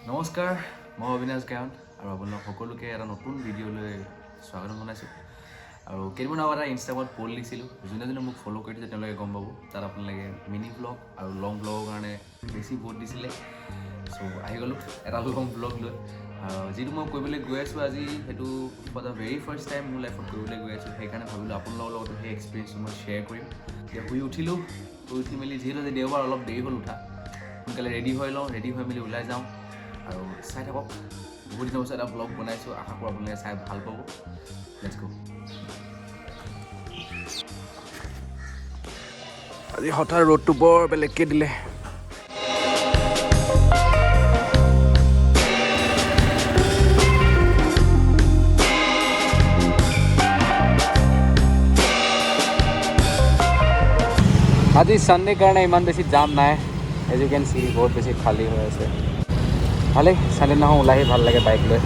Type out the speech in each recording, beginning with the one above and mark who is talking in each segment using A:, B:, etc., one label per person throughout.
A: নমস্কাৰ, মই অবিনাশ গায়ন আৰু আপোনালোক সকলোকে এটা নতুন ভিডিঅ'লৈ স্বাগতম জনাইছোঁ। আৰু কেইদিনমান আগত এটা ইনষ্টাগ্ৰামত প'ল দিছিলোঁ। যোনে যোনে মোক ফ'ল' কৰি দিছে, তেওঁলোকে গম পাব। তাত আপোনালোকে মিনি ব্লগ আৰু লং ব্লগৰ কাৰণে বেছি ভোট দিছিলে। চ' আহি গ'লোঁ এটা লং ব্লগ লৈ। আৰু যিটো মই কৰিবলৈ গৈ আছোঁ আজি, সেইটো for the very first time মোৰ লাইফত কৰিবলৈ গৈ আছোঁ। সেইকাৰণে ভাবিলোঁ আপোনালোকৰ লগতো সেই এক্সপিৰিয়েঞ্চটো মই শ্বেয়াৰ কৰিম। এতিয়া শুই উঠিলোঁ। শুই উঠি মেলি, যিহেতু আজি দেওবাৰ, অলপ দেৰি হ'ল উঠা, সোনকালে ৰেডি হৈ লওঁ। ৰেডি হৈ মেলি ওলাই যাওঁ আৰু চাই থাকক। বহুত দিনৰ পিছত এটা ব্লগ বনাইছোঁ, আশা কৰোঁ আপোনালোকে চাই ভাল পাব। Let's go. আজি হঠাৎ ৰ'দটো বৰ বেলেগকৈ দিলে। আজি ছানডে কাৰণে ইমান বেছি জাম নাই। এজ you কেন চি, বহুত বেছি খালী হৈ আছে। ভালেই, ছানডে দিনাখন ওলাই আহি ভাল লাগে বাইক লৈ।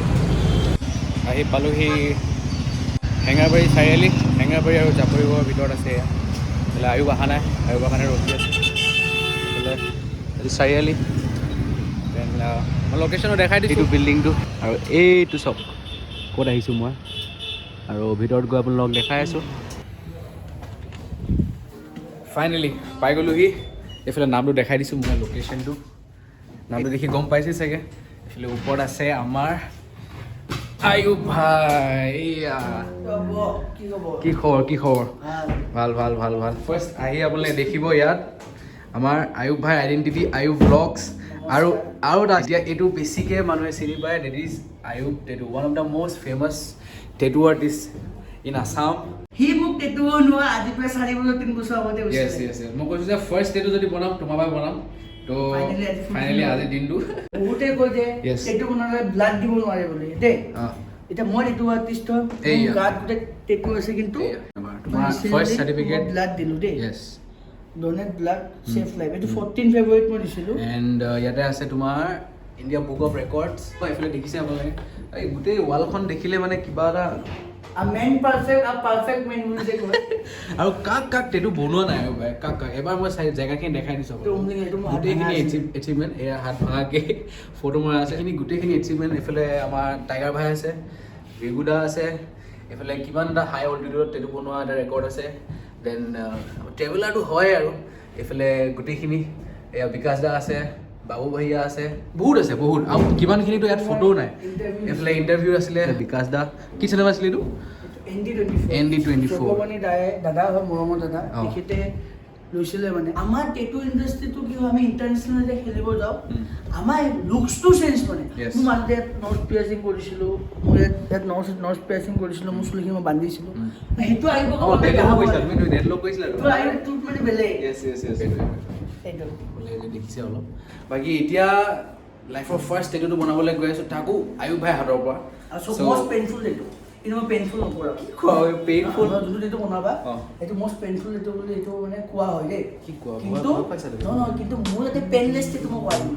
A: আহি পালোহি হেঙেৰাবাৰী চাৰিআলি। হেঙেৰাবাৰী আৰু জাপৰিগড়ৰ ভিতৰত আছে এয়া। এইফালে আয়ুব অহা নাই, আয়ুবৰ কাৰণে ৰখি আছোঁ। এইফালে এইটো চাৰিআলি। Then মই লোকেশ্যনো দেখাই দিছোঁ, এইটো বিল্ডিংটো আৰু এইটো চব ক'ত আহিছোঁ মই। আৰু ভিতৰত গৈ আপোনালোকক দেখাই আছোঁ। ফাইনেলি পাই গ'লোহি। এইফালে নামটো দেখাই দিছোঁ মই, লোকেশ্যনটো। নামটো দেখি গম পাইছে চাগে। এইফালে ওপৰত আছে আমাৰ আয়ুব ভাই। এইয়া।
B: কি খবৰ?
A: কি খবৰ, কি খবৰ? ভাল ভাল ভাল ভাল। ফাৰ্ষ্ট আহি আপোনালোকে দেখিব ইয়াত আমাৰ আয়ুব ভাই, আইডেণ্টিটি আয়ুব ব্লগছ। আৰু এটা এতিয়া এইটো বেছিকৈ মানুহে চিনি পায়, that is Ayub Tattoo, one of the most famous tattoo artist in Assam.
B: সি মোক টেটু বনোৱা আজি প্ৰায় 4 বছৰ, 3 বছৰ আগতে
A: য়েছ
B: গৈছিলে।
A: য়েছ, মই কৈছোঁ যে ফাৰ্ষ্ট টেটু যদি বনাম, তোমাৰ পৰাই বনাম। তো
B: Finally আজি fulfill
A: finally
B: হ'ল।
A: আজিৰ দিনটো।
B: বহুতে কয় যে টেটু বনালে ব্লাড দিব নোৱাৰে বুলি দেই। এতিয়া মই টেটু আৰ্টিষ্ট হয়, মোৰ
A: এইয়া।
B: গাত গোটেই টেটু আছে, কিন্তু
A: তোমাৰ ফাৰ্ষ্ট চাৰ্টিফিকেট।
B: ব্লাড দিলোঁ দেই। Donate blood, save life. এইটো 14 ফেব্ৰুৱাৰীত মই দিছিলোঁ।
A: এণ্ড ইয়াতে আছে তোমাৰ ইণ্ডিয়া বুক অফ ৰেকৰ্ডছ। এইফালে দেখিছে আপোনালোকে, এই গোটেই ৱালখন দেখিলে মানে কিবা এটা
B: মেন পাৰফেক্ট, পাৰফেক্ট মেন বুলি যে কয়।
A: আৰু কাক কাক টেটু বনোৱা নাই আৰু ভাই, কাক কাক এবাৰ মই চাই জেগাখিনি দেখাই দিছোঁ।
B: এইটো উমলিং, এইটো মোৰ হাত
A: গোটেইখিনি
B: ভাঙা আছিল।
A: এচিভমেণ্ট। এয়া হাত ভাঙাকে ফটো মৰা আছে। এইখিনি গোটেইখিনি এচিভমেণ্ট। এইফালে আমাৰ টাইগাৰ ভাই আছে, ৰিগুদা আছে। এইফালে কিমান এটা হাই অল্টিটিউডত টেটু বনোৱা এটা ৰেকৰ্ড আছে। Then ট্ৰেভেলাৰটো হয়। আৰু এইফালে গোটেইখিনি, এয়া বিকাশ দা আছে, বাবু ভাইয়া আছে, বহুত আছে বহুত। আৰু কিমানখিনিতো ইয়াত ফটোও নাই।
B: Interview।
A: এইফালে ইণ্টাৰভিউ আছিলে বিকাশ দা। কি চিনেমা আছিলে এইটো?
B: ND 24।
A: ND 24।
B: Chakrapani দায়ে, দাদা হয়, মৰমৰ দাদা, তেখেতে লৈছিলে। মানে আমাৰ টেটু ইণ্ডাষ্ট্ৰিটো কি হয়, আমি ইণ্টাৰনেশ্যনেল যেতিয়া খেলিব যাওঁ, আমাৰ লুকছটো চেঞ্জ মানে। মোৰ মাজতে ইয়াত ন'জ পিয়াৰ্চিং কৰিছিলোঁ, মোৰ ইয়াত ন'জ পিয়াৰ্চিং কৰিছিলোঁ, মোৰ চুলিখিনি মই বান্ধিছিলোঁ। সেইটো আহিব।
A: ডেডলক কৰিছিলা তুমি, ডেডলক কৰিছিলা।
B: সেইটো আহিব তোৰ মানে বেলেগ।
A: য়েছ য়েছ য়েছ সেইটোৱে।
B: সেইটো।
A: বোলে দেখিছে অলপ। বাকী এতিয়া লাইফৰ ফাৰ্ষ্ট টেটুটো বনাবলৈ গৈ আছোঁ, তাকো আয়ুব ভাই হাতৰ পৰা।
B: আৰু চব মষ্ট পেইনফুল টেটু, কিন্তু মই পেইনফুল নকৰাওঁ।
A: পেইনফুল?
B: যোনটো টেটু বনাবা, সেইটো মষ্ট পেইনফুল টেটু বুলি এইটো মানে কোৱা হয় দেই।
A: কি কোৱা?
B: কিন্তু
A: ভয় পাইছা তুমি?
B: নহয় নহয়, কিন্তু মোৰ ইয়াতে পেইনলেছ টেটু মই কৰাই দিম।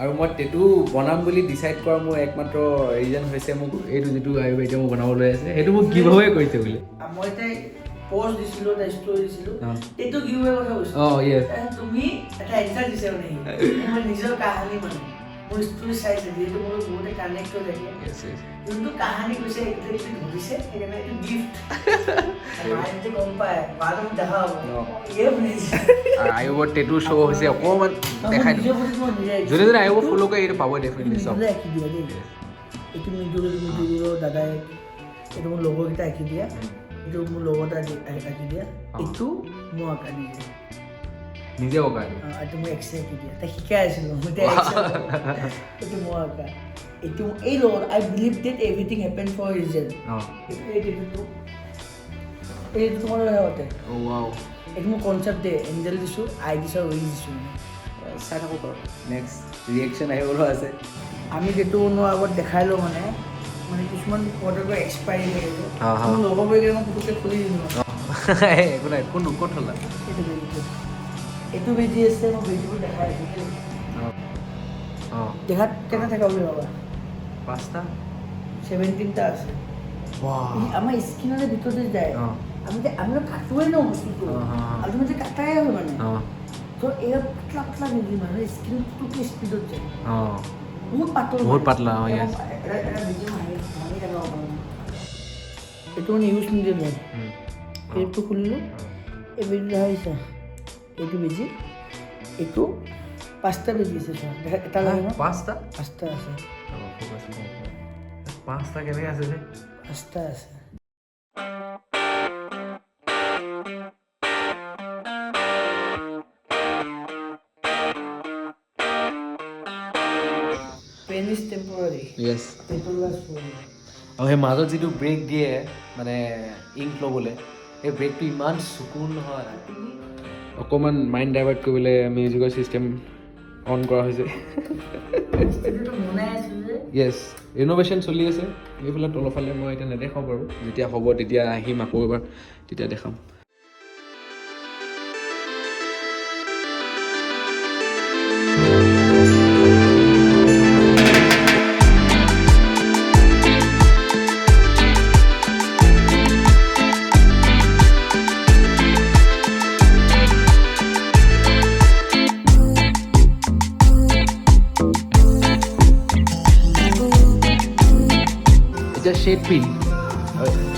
A: আৰু মই টেটু বনাম বুলি ডিচাইড কৰা মোৰ একমাত্ৰ ৰিজন হৈছে মোক এইটো যিটো আয়ুব এতিয়া মোক বনাবলৈ আছে, সেইটো মোক গিভ আৱে কৰিছে বুলি।
B: মই এতিয়া পষ্ট দিছিলোঁ, এটা ষ্টৰি দিছিলোঁ, টেটু গিভ আৱে কথা কৈছোঁ।
A: অঁ য়েছ
B: তাৰপিছত তুমি এটা এনচাৰ দিছা, মানে সি মোৰ নিজৰ কাহানী, মানে মোৰ ষ্টৰি চাইছে, যিহেতু মোৰ বহুতে কানেক্ট হৈ থাকে। যোনটো কাহানী কৈছে, একজেক্টলি ধৰিছে। সেইকাৰণে এইটো গিফ্ট। মায়ে যেতিয়া গম পায়, মায়ে মোক দেখা হ'ব, ইয়ে বনাইছে।
A: আয়ুবৰ টেটু শ্ব' হৈছে, অকণমান দেখাই
B: নিজৰ
A: দিওঁ।
B: বডিত মই নিজে
A: যোনে যোনে আয়ুব ফ'ল' কৰে, এইটো পাবই ডেফিনেটলি চব।
B: নিজে আঁকি দিয়া দেই। এইটো মৃদুলৰ দাদাই, এইটো মোৰ লগৰকেইটা আঁকি দিয়া, এইটো মোৰ লগৰ এটা আঁকি দিয়া। এইটো মই আঁকা নিজে।
A: নিজে অঁকা এইটো?
B: এইটো মই এক্সে আঁকি দিয়া, তাই শিকাই আছিলোঁ মই এতিয়া। এইটো মই আঁকা। এইটো এই লগত I believe that everything happen for reason. এইটো এইটো তোমাৰ লগতে।
A: ৱাও। এইটো
B: এইটো মোৰ কনচেপ্ট দে, এঞ্জেল দিছোঁ, আই দিছোঁ আৰু উইং দিছোঁ মানে।
A: চাই থাকোঁ বাৰু, নেক্সট ৰিয়েকশ্যন আহিবলৈ আছে।
B: আমি যিটো বনোৱাৰ আগত দেখাই লওঁ, মানে মানে কিছুমান প্ৰডাক্টৰ এক্সপায়াৰী থাকে যে।
A: হা, হা।
B: মোৰ লগৰবোৰে মই পুতুককৈ খুলি দিলোঁ মানে।
A: একো নাই। কোন ক'ত থলা?
B: এইটো বেজিটো, এইটো বেজি আছে, মই বেজিবোৰ দেখাই আছোঁ দেই। দেখাত কেনে থকা বুলি ভাবা?
A: পাঁচটা।
B: 17টা আছে। ই আমাৰ স্কিনৰে ভিতৰতে যায়। আমি কাটোৱে ন বস্তুটো, আল্টিমেটলি কাটাই হয় মানে। তো এই পাতলা পাতলা বেজি মানে স্কিনটো স্পীডত যায়। বহুত পাতল।
A: বহুত পাতলা, অ, yes.
B: এটা বেজি মাৰি ভাঙি পেলাব পাৰোঁ। এইটো মানে ইউজ নিদিয়ে মই। টেপটো খুলিলোঁ, এই বেজিটো দেখা পাইছা? এইটো বেজি, এইটো পাঁচটা বেজি আছে, চোৱা। দেখা, এটা লাগে ন?
A: পাঁচটা?
B: পাঁচটা আছে।
A: পাঁচটা কেনেকৈ আছে যে?
B: পাঁচটা আছে। Pain is temporary. It will last forever.
A: আৰু সেই মাজত যিটো ব্ৰেক দিয়ে মানে ইংক ল'বলৈ, সেই ব্ৰেকটো ইমান চুকুন নহয়। অকণমান মাইণ্ড ডাইভাৰ্ট কৰিবলৈ মিউজিকৰ ছিষ্টেম অন কৰা হৈছে।
B: এইটোতো বনাই আছো যে।
A: য়েছ, ৰিন'ভেশ্যন চলি আছে এইফালে তলৰফালে। মই এতিয়া নেদেখাওঁ বাৰু, যেতিয়া হ'ব তেতিয়া আহিম আকৌ এবাৰ, তেতিয়া দেখাম। এতিয়া শ্বেড পিন,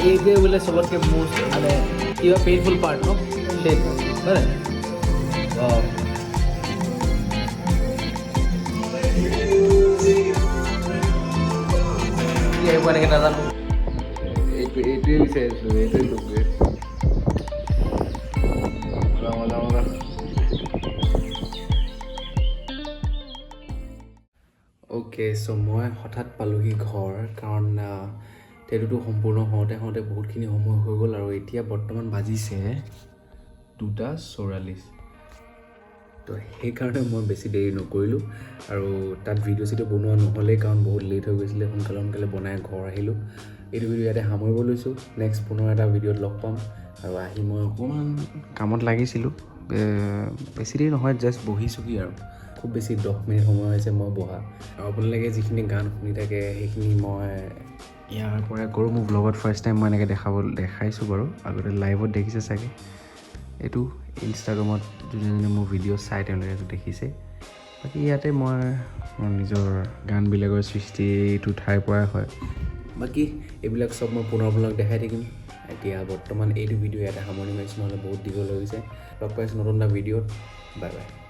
A: এইটোৱে বোলে চবতকৈ মষ্ট মানে কিবা পেইনফুল পাৰ্ট ন শ্বেড, হয় নাই? অঁ, কি আহিব এনেকৈ নাজানো। এইটো এইটোৱে বিচাৰিছিলোঁ, এইটোৱে লোক। মজা মজা মজা। অ'কে, চ' মই হঠাৎ পালোহি ঘৰ, কাৰণ টেটুটো সম্পূৰ্ণ হওঁতে হওঁতে বহুতখিনি সময় হৈ গ'ল আৰু এতিয়া বৰ্তমান বাজিছে 2:44। তো সেইকাৰণে মই বেছি দেৰি নকৰিলোঁ আৰু তাত ভিডিঅ' চিডিঅ' বনোৱা নহ'লেই, কাৰণ বহুত লেট হৈ গৈছিলে। সোনকালে সোনকালে বনাই ঘৰ আহিলোঁ। এইটো ভিডিঅ' ইয়াতে সামৰিব লৈছোঁ। নেক্সট পুনৰ এটা ভিডিঅ'ত লগ পাম। আৰু আহি মই অকণমান কামত লাগিছিলোঁ। বেছি দেৰি নহয়, জাষ্ট বহিছোঁহি আৰু খুব বেছি 10 মিনিট সময় হৈছে মই বহা। আৰু আপোনালোকে যিখিনি গান শুনি থাকে, সেইখিনি মই ইয়াৰ পৰাই কৰোঁ। মোৰ ব্লগত ফাৰ্ষ্ট টাইম মই এনেকৈ দেখাইছোঁ বাৰু, আগতে লাইভত দেখিছে চাগে। এইটো ইনষ্টাগ্ৰামত যোনে যোনে মোৰ ভিডিঅ' চাই, তেওঁলোকে এইটো দেখিছে। বাকী ইয়াতে মই মোৰ নিজৰ গানবিলাকৰ সৃষ্টি এইটো ঠাইৰ পৰাই হয়। বাকী এইবিলাক চব মই পুনৰ আপোনালোক দেখাই থাকিম। এতিয়া বৰ্তমান এইটো ভিডিঅ' ইয়াতে সামৰণি মাৰিছোঁ, নহ'লে বহুত দীঘল হৈ গৈছে। লগ পাইছোঁ নতুন এটা ভিডিঅ'ত। Bye bye.